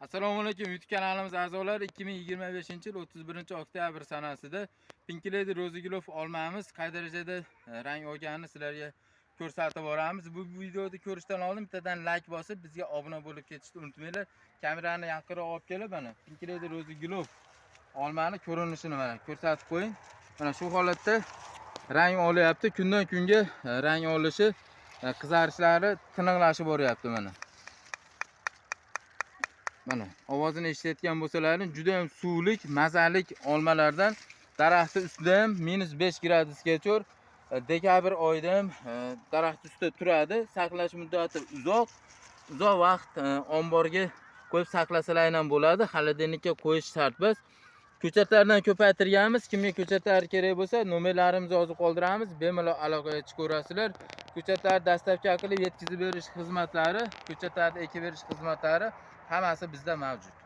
Assalomu alaykum, YouTube kanalimiz a'zolari. 2025-yil 31-oktyabr sanasida Pink Lady Rozi olmamiz qay darajada rang olganini sizlarga ko'rsatib boramiz. Bu videoni ko'rishdan oldin bittadan like bosib, bizga obuna bo'lib ketishni unutmanglar. Kamerani yaqinroq olib kelib, mana Pink Lady Rozi olmani ko'rinishini mana ko'rsatib qo'ying. Mana shu holatda rang olyapti. Kundan kunga rang olishi, qizarishlari tiniqlashib boryapti mana. Mana ovozini eshitayotgan bo'lsalaring, juda ham suvlik, mazalik olmalardan. Daraxti ustida ham -5 gradusgacha, dekabr oyida ham daraxt ustida turadi. Saqlash muddati uzoq, uzoq vaqt omborga qo'yib saqlasalar ham bo'ladi. Холодильник ka qo'yish shart emas. Ko'chatlardan ko'paytirganmiz. Kimga ko'chatlar kerak bo'lsa, nomerlarimizni yozib qoldiramiz. Bemalol aloqaga chiqaverasizlar. Ko'chatlar доставка qilib yetkazib berish xizmatlari, ko'chatlarni ekib berish xizmatlari hammasi bizda mavjud.